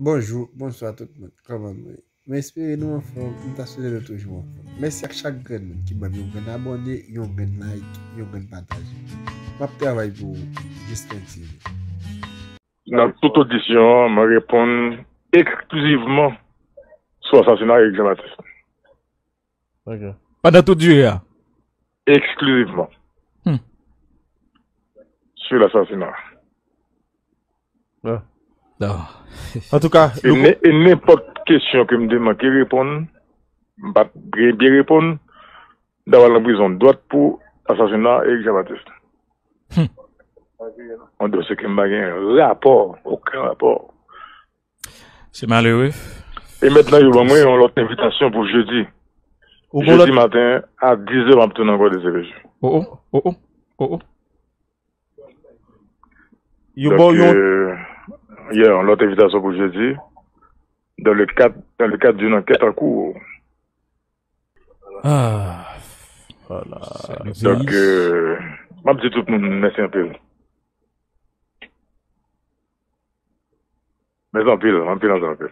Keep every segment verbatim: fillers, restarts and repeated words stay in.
Bonjou, bonswa tout moun. Kòman nou ye? Mwen espere nou anfòm, m ta swete nou toujou anfòm. Mèsi ak chak grenn moun ki ban m yon grenn abòne, yon grenn like, yon grenn pataje. M ap travay pou Justin T V. Nan tout odisyon an, mwen reponn eksklizivman sou asasina Eric Jean Baptiste. Pandan tout dire a. Eksklizivman. Hmm. Sou lasasina. Ah. Antouka, e nenpòt kesyon ke m te manke reponn, m pa t byen reponn, m ta pral nan prizon dwat pou asasina Eric Jean Baptiste. Hmm. An dosye ke m pa gen rapò, okenn rapò. Se malere. E mentnan yo ban mwen yon lòt envitasyon pou jedi. Jedi maten a dizè m ap tounen ankò D C P J. Oh oh, oh oh, oh oh. Yo ba w yon. Yeah, yon lòt envitasyon pou jedi. Dans le cadre, dans le cadre d'une enquête en cours. Ah. Voilà. Donc, euh, m ap di tout moun mèsi anpil. Mèsi anpil, anpil, anpil, anpil.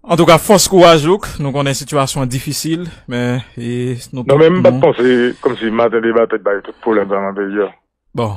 Antouka, fòs kouraj ou, nou konnen sitiyasyon an difisil, men e, nou Non, men m pa t panse kòmsi maten deba t ap bay tout pwoblèm sa nan peyi a. Bon.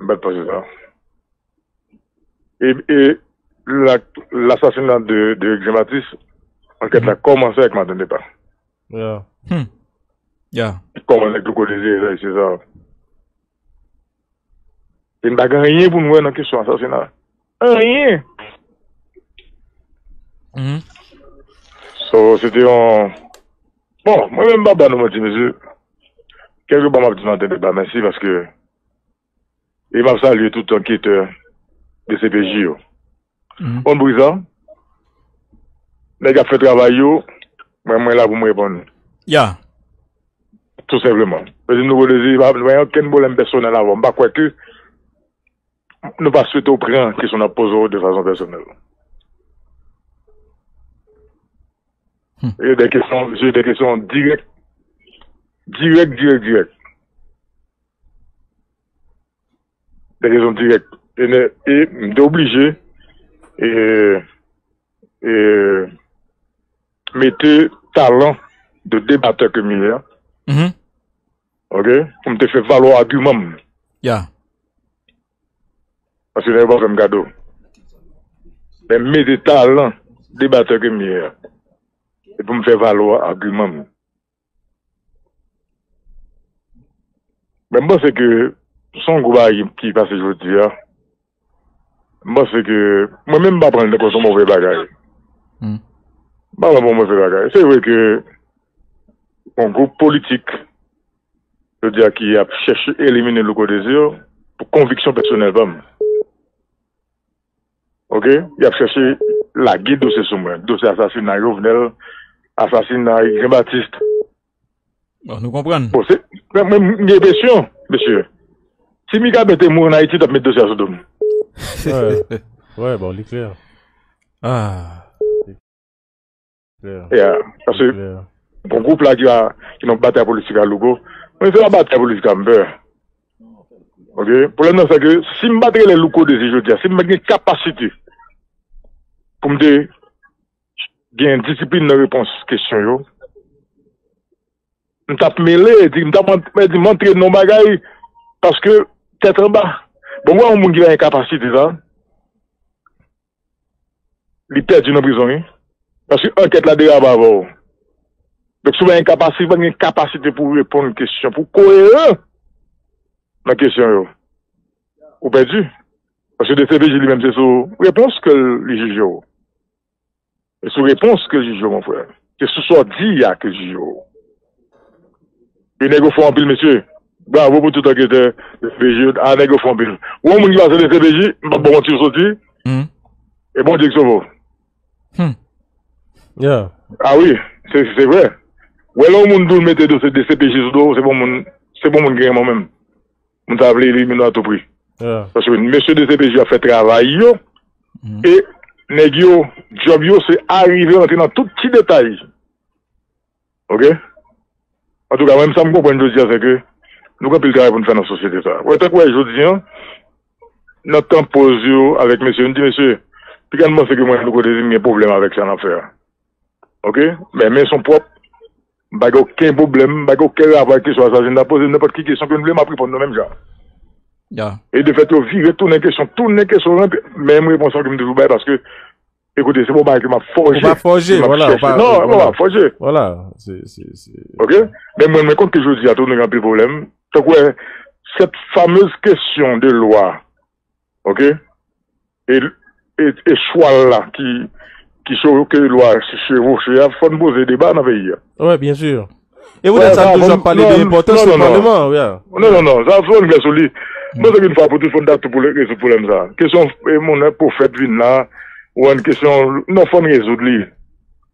M pa t panse sa. E, e la, lasasina de, de Jean Baptiste, ankèt la kòmanse avèk maten deba. Hmm. Yeah. Kòmanse avèk Louko Désiré, se sa. E n pa gen anyen pou n wè nan kesyon asasina. Anyen. Mhm. So, se te yon... Bon, mwen menm m pa ba nou manti, mesye. Kèlkepè m ap di nou antèn deba mèsi paske... E m ap salye tout anketè D C P J yo. Mhm. Konn bri sa? Nèg ap fè travay yo, mwen, mwen la pou m reponn. Yeah. Tou senpleman. Mwen di nou Désiré, pa mwen okenn pwoblèm pèsonèl avè w. M pa kwè ke nou pa swete w pran kesyon n ap poze w de fason pèsonèl. Hmm. E de kesyon, se de kesyon dirèk. Dirèk, dirèk, dirèk. De kesyon dirèk. E, ne- e m te oblije e, e mete talan de debatè ke m ye a, Mhm. ok, pou m te fè valwa agiman m. Yeah. Paske nèg yo pa fè m kado. Men m mete talan debatè ke m ye a. E pou m fè valwa agiman m. Men m panse ke se yon gwo bagay ki pase jodi a. M panse ke mwen menm m pa pran l tankou se yon move bagay. Hmm. M pa pran l pou yon move bagay. Se vre ke yon gwoup politik, jodi a, ki ap chèche elimine Louko Désiré pou konviksyon pèsonèl pa m. Ok? Y ap chèche lage dosye sou mwen. Dosye asasina Jovenel, asasina Jean Baptiste. Bon, nou konprann. Bon, se, mwen, mwen, m gen enpresyon, mesye. Si Mika Ben te mouri an Ayiti, t ap met dosye a sou do m. Wè, wè, bon, li klè. Ah. Klè. Yeah, paske Klè. Bon, gwoup la ki a, ki nan batay politik a Louko, mwen se pa batay politik a m pè. Ok? Pwoblèm nan se ke si m pa t rele Louko Désiré jodi a, si m pa t gen kapasite pou m te gen disiplin nan repons kesyon yo, m t ap mele, di, m t ap ant- mwen di m antre nan yon bagay paske tèt anba. Bon, mwen yon moun ki pa gen kapasite sa. Li pèdi nan prizon, wi. Paske ankèt la derape avè w. Donk, si w pa gen kapasite, si w pa gen kapasite pou reponn kesyon, pou koeran nan kesyon yo, ou pèdi. Paske D C P J li menm, se sou repons ke li jije w. E sou repons ke l jije w, mon frè. Se sou sa w di a ke l jije w. E nèg yo fò anpil, mesye. Bravo pou tout anketè D C P J yo. A, nèg yo fò anpil. Ou yon moun ki pase D C P J, m p ap ba w manti, ou soti. Hmm. E Bondye ki sove w. Hmm. Yeah. A wi, se se vre. Wè, lè yon moun di w mete dosye D C P J sou do w, se bon moun, se bon moun ki gen menm. Moun sa vle elimine w a tou pri. Yeah. Paske mesye D C P J ap fè travay yo, Mhm. e nèg yo, djòb yo, se arive rantre nan tout ti detay. Ok? Antouka, mwen, sa m konprann jodi a, se ke nou gen anpil travay pou n fè nan sosyete sa. Wè, tankou wè jodi a, nan tan poz yo avèk mesye, m di, mesye, piga n panse ke mwen, nou kote m gen pwoblèm avèk sa n ap fè a. Oke? Men, men son pwòp, m pa gen okenn pwoblèm, m pa gen okenn rapò avèk kesyon asasin nan, poze m nenpòt ki kesyon ke n vle, m ap reponn nou menm jan. Ya. E de fèt, yo vire tounen kesyon, tounen kesyon, rantre, menm repons lan ke m toujou bay, paske, ekoute, se pa yon bagay ke m ap fòje. Ou pa fòje, ke m ap vwala, ou chèche. pa, Non, vwala. Ou pa fòje. Vwala, se, se, se. Oke? Men mwen, mwen konn ke jodi a tou, nou gen anpil pwoblèm. Tankou, cette fameuse question de loi, oke? E, e, e chwal la ki, ki cho-, ke lwa chevoche a, fò n poze deba nan peyi a. Wi, byen si. E poutèt sa, nou toujou ap pale de enpòtans nan Palman, wi. Non, non, non, sa fò n klè sou li. Mwen, se yon fwa pou tout, fò n ta tou pou rezoud pwoblèm sa. Kesyon, e, moun, pwofèt vin la, ou an kesyon, non, fò n rezoud li.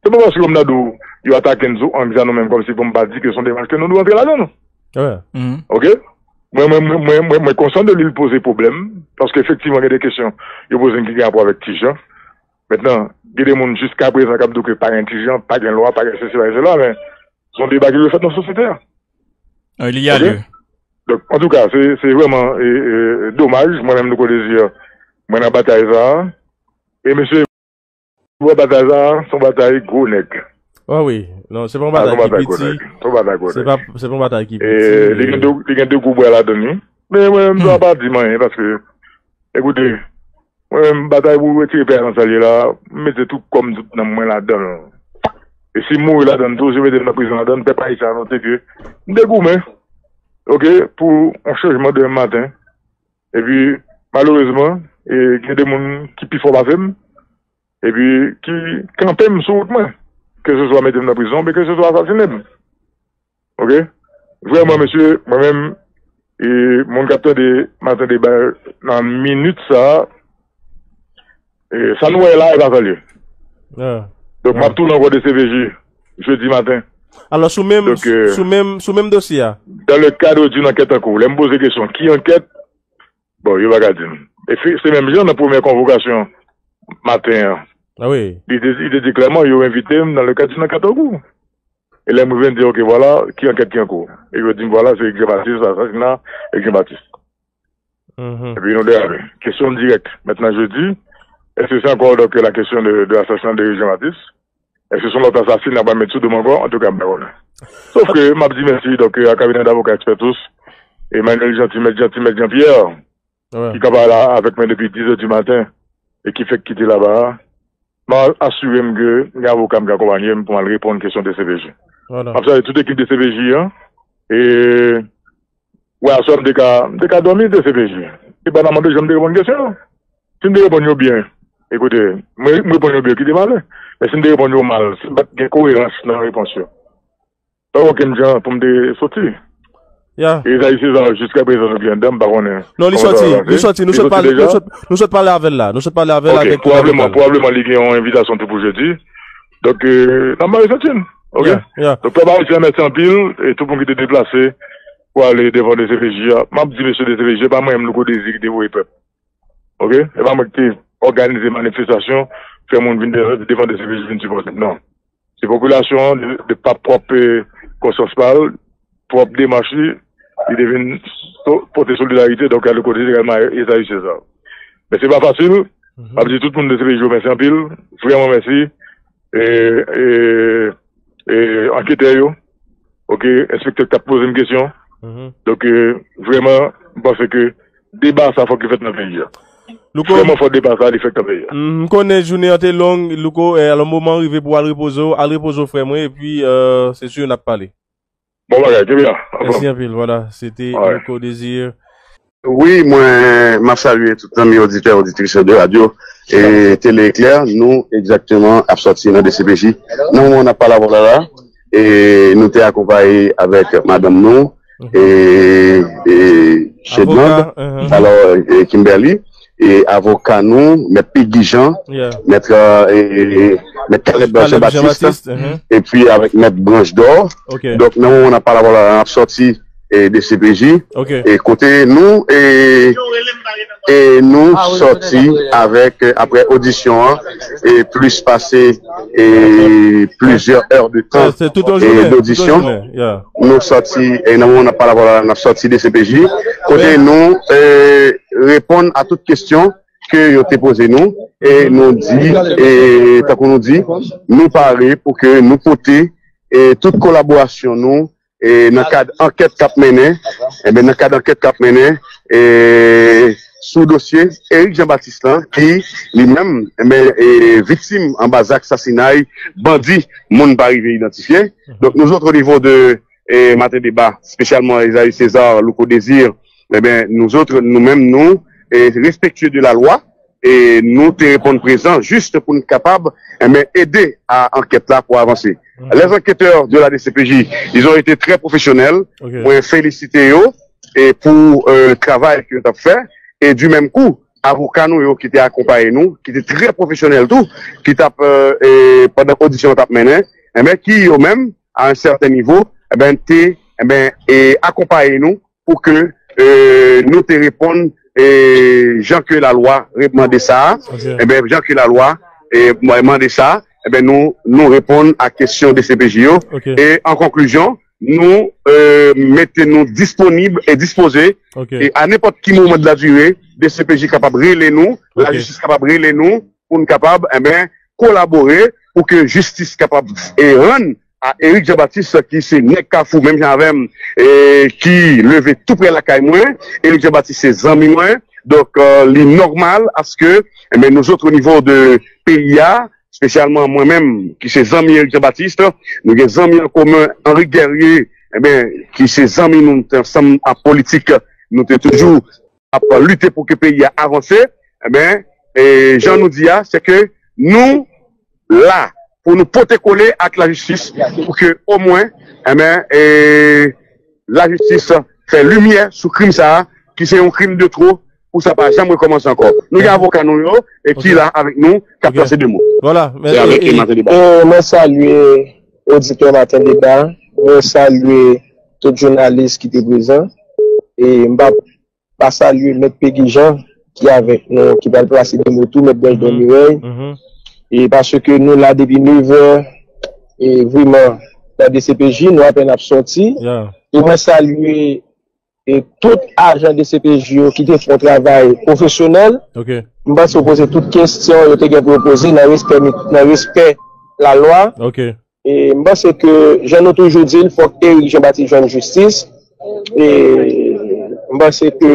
Se pa paske m ta di w, yo atake n sou ang sa nou menm, kòmsi pou m pa di ke se yon demach ke nou dwe antre ladan, non. Wi. Oke? Mwen, mwen, mwen, mwen, mwen, mwen konsyan de li l poze pwoblèm, paske efektivman, gen de kesyon yo poze m ki gen rapò avèk Ti Jan. Mentnan, gen de moun jiska prezan k ap di w ke pa gen Ti Jan, pa gen lwa, pa gen sesi, pa gen sela, men se yon deba ki dwe fèt nan sosyete a. Wi, li a lye. Donk, antouka, se, se vrèman, e, e, domaj, mwen menm, Louko Désir, mwen nan batay sa a. E mesye, wè batay sa a, se yon batay gwo nèg. Ah wi, non, se pa yon batay ki piti. Se yon batay gwo nèg. Se pa, se pa yon batay ki piti. E li gen de, li gen de gwo bwa ladan li. Men mwen, m pa di m anyen, paske, ekoute, mwen, batay pou retire peyi a nan sa l ye la, m mete tout kò m, tout nanm mwen ladan l. E si m mouri ladan l tou, si yo mete m nan prizon ladan l, pèp ayisyen a note ke m te goumen, oke, pou yon chanjman demen maten. Epi, malerezman, e, gen de moun ki pi fò pase m, epi ki kanpe m sou wout mwen. Ke se swa mete m nan prizon, oubyen ke se swa asasinen m. Oke? Vrèman, mesye, mwen menm, e, moun k ap tande Maten Deba nan minit sa a, e, sa nou wè la, e pa sa l ye. Donk, m ap tounen ankò D C P J, jedi maten. Alò, sou menm, sou menm, sou menm dosye a. Dans le cadre d'une enquête en cours. Lè m poze kesyon, ki ankèt? Bon, yo pa ka di m. E se, se menm jan nan premyè konvokasyon maten an. Ah wi. Li te, li te di klèman, yo envite m dans le cadre d'une enquête en cours. E lè m rive, m di, oke, vwala, ki ankèt ki an kou? E yo di m, vwala, se Jean Baptiste, asasina Jean Baptiste. Epi nou derape. Kesyon dirèk. Mentnan, jedi, èske se ankò, donk, la kesyon de, de l'assassinat de Jean Baptiste? Èske se yon lòt asasina pral met sou do m ankò? Antouka, m pa konnen. Sof ke m ap di mèsi, donk, a kabinè davoka Expertus, Emmanuel Jeanty, Mèt Jeanty, Mèt Jean Pierre, ki kanpe la avèk mwen depi diz è di maten e ki fèk kite laba a, m a asire m ke gen avoka m ki akonpaye m pou m al reponn kesyon D C P J. M ap salye tout ekip D C P J an. E, wè, aswè m te ka, m te ka dòmi D C P J. Depandaman de jan m te reponn kesyon yo. Si m te reponn yo byen, ekoute, m, m reponn yo byen, kite m ale. Men si m te reponn yo mal, si m pa t gen koerans nan repons yo, pa gen okenn jan pou m te soti. Ya. E Esaü César, jiska prezan, nou gen dan, m pa konnen. Non, li soti, li soti, nou sot pale, nou sot, nou sot pale avè l la, nou sot pale avè l avèk tout avoka. Pwobableman, pwoblèman li gen yon envitasyon tou pou jedi. Donk, euh, n ap mare senti n. Oke? Ya, ya. Donk, pèp ayisyen, mèsi anpil, e tout moun ki te deplase pou ale devan D C P J a. M ap di mesye D C P J, pa mwen menm, Louko Désir, ki te voye pèp. Oke? E pa mwen ki te òganize manifestasyon, fè moun vin de-, devan D C P J vin sipòte m. Non. Se popilasyon an, de, de pa pwòp, eh, konsyans pa l, pwòp demach li, li te vin so-, pote solidarite, donk, al kote egalman Esaü César. Men se pa fasil. M ap di tout moun de D C P J yo mèsi anpil, vrèman mèsi. E, e, e, anketè yo, oke, enspektè k t ap poze m kesyon. Donk, eh, vrèman, m panse ke deba sa fòk li fèt nan peyi a. Louko, Vrèman, fòk deba sa li fèt nan peyi a. m konnen jounen an te long, Louko, eh, alò moman rive pou al repoze w, al repoze w frè mwen, epi, eh, se si n ap pale. Bon bagay, kenbe la. Mèsi anpil, vwala, se te Louko Désir. Wi, mwen, m ap salye tout zanmi oditè, oditris de radyo e Tele Eklè. Nou, egzakteman, ap sòti nan D C P J. Nan moman n ap pale avè w la, la, e nou te akonpaye avèk madanm nou, e, e Chedland, alò, e Kimberly, e avoka nou, mèt Piggy Jean, mèt, e, mèt Caleb Jean Baptiste, epi avèk mèt Branche d'Or. Donk, nan moman n ap pale avè w la, n ap sòti e, D C P J, e kote nou e, e nou sòti avèk, e, apre odisyon an, e plis pase, e plizyè è de tan, e dodisyon. Nou sòti, e nan moman n ap pale avè w la, n ap sòti D C P J, kote nou, e reponn a tout kesyon ke yo te poze nou, e nou di, e tankou nou di, nou pare pou ke nou pote, e tout kolaborasyon nou, e nan kad ankèt k ap mennen, enben, nan kad ankèt k ap mennen, e sou dosye Eric Jean Baptiste lan, ki li menm, enben, e viktim anba zak sasinay bandi, moun pa rive idantifye. Donk, nou zòt, o nivo de, e, Maten Deba, espesyalman Esaü César, Louko Désir, enben, nou zòt, nou menm, nou, e respektye de la lwa, e nou te reponn prezan jis pou n kapab, enben, ede a ankèt la pou avanse. Les enquêteurs de la D C P J, ils ont été très professionnels. Mwen felisite yo, e pou, e, travay ke yo t ap fè. E di menm kou, avoka nou yo ki te akonpaye nou, ki te trè pwofesyonèl tou, ki t ap, e, e, pandan odisyon an t ap mennen, enben, ki yo menm, a yon sèten nivo, enben, te, enben, e, akonpaye nou pou ke, e, nou te reponn, e, jan ke lalwa re-, mande sa a. Enben, jan ke lalwa, e, mande sa a, enben, nou, nou reponn a kesyon D C P J yo. E, an konklizyon, nou, e, mete nou disponib e dispoze, e a nenpòt ki moman de la dire, D C P J kapab rele nou, lajistis kapab rele nou, pou n kapab, enben, kolabore pou ke jistis kapab, e, rann a Eric Jean Baptiste, ki se nèg Kafou, menm jan avè m, e ki leve tou prè lakay mwen. Eric Jean Baptiste se zanmi mwen. Donk, e, li nòmal aske, enben, nou zòt o nivo de peyi a, espesyalman mwen menm, ki se zanmi Eric Jean Baptiste, nou gen zanmi an komen, Henri Guerrier, enben, ki se zanmi nou, nou te ansanm ap politik, nou te toujou ap lite pou ke peyi a avanse, enben, e, jan nou di a, se ke nou la pou nou pote kole ak lajistis, pou ke omwen, enben, e, lajistis fè limyè sou krim sa a, ki se yon krim de two, pou sa pa janm rekòmanse ankò. Nou gen avoka nou yo, e ki la avèk nou, k ap lanse de mo. Se avèk e, Maten Deba. E, mwen salye oditè Maten Deba, mwen salye tout jounalis ki te prezan, e m p ap pa salye Mèt Pegi Jean, ki avèk nou, ki pral plase de mo tou, Mèt Bèldon Mirèy. E paske nou la depi nevè, e vreman, nan D C P J, nou apèn ap sòti. E mwen salye, e tout ajan D C P J yo ki te fè yon travay pwofesyonèl. M panse yo poze tout kesyon yo te gen pou yo poze nan respè, nan respè lalwa. E m panse ke, jan nou toujou di l, fòk Eric Jean Baptiste jwenn jistis. E m panse ke,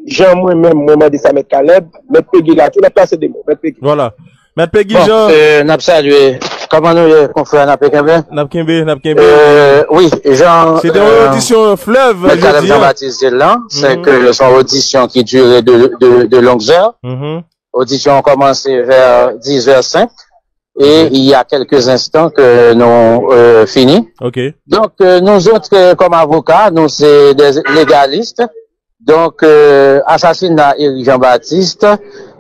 jan mwen menm, mwen mande sa Mèt Caleb, Mèt Pegi la tou, l ap plase de mo. Mèt Pegi. Vwala. Mèt Pegi Jean. Bon, e, n ap salye. Kòman nou ye, konfrè, n ap kenbe? N ap kenbe, n ap kenbe. E, wi, jan, se te yon, e, odisyon flèv Mèt Caleb jodi a. Jean Baptiste di l lan, se ke se yon odisyon ki dire de, de, de longues heures. Odisyon an kòmanse vè diz è senk. E il y a quelques instants que nou, e, fini. Donk, e, nou zòt, e, kòm avoka, nou se de legalis. Donk, e, asasina Eric Jean Baptiste,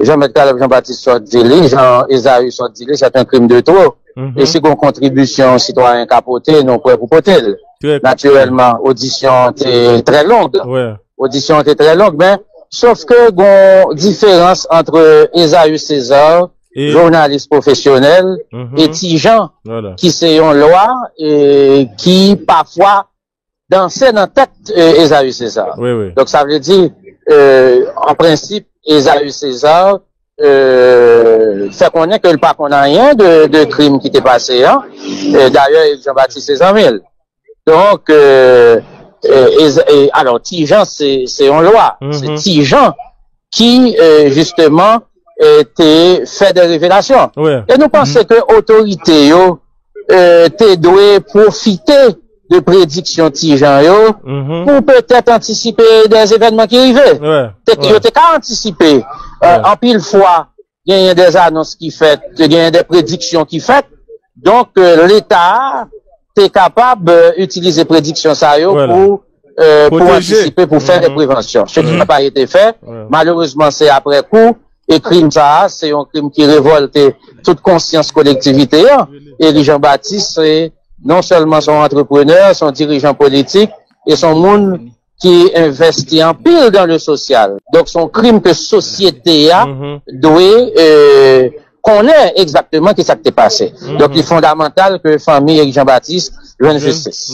jan Mèt Caleb Jean Baptiste sot di li, jan Esaü sot di li, c'est un crime de trop. E si gon kontribisyon sitwayen ka pote, nou prè pou pote l. Natirèlman, odisyon an te trè long. Odisyon an te trè long, men, sof ke gon diferans ant Esaü César, jounalis pwofesyonèl, e Ti Jan, ki se yon lwa, e ki pafwa danse nan tèt, e, Esaü César. Donk, sa vle di, e, an prensip, Esaü César, e, fè konnen ke l pa konn anyen de, de krim ki te pase an. E, dayè, Eric Jean Baptiste se zanmi l. Donk, e, e, e, e, alò, Ti Jan, se, se yon lwa. Se Ti Jan ki, e, jisteman, e, te fè de revelasyon. E nou panse ke otorite yo, e, te dwe pwofite de prediksyon Ti Jan yo pou petèt antisipe de evènman ki rive. Te, yo te ka antisipe, e, anpil fwa, genyen de anons ki fèt, genyen de prediksyon ki fèt. Donk, e, Leta a te kapab, e, itilize prediksyon sa yo pou, e, pou antisipe, pou fè de prevansyon. Se ki pa été fè. Malerezman, se aprè kou, e krim sa a, se yon krim ki revòlte tout konsyans kolektivite an. Eric Jean Baptiste, se non sèlman se yon antreprenè, se yon dirijan politik, E se yon moun ki envesti anpil dans le social. Donk, se yon krim ke sosyete a dwe euh, konnen egzakteman ki sa k te pase. Donk, li fondamantal ke fanmi Eric Jean Baptiste jwenn jistis.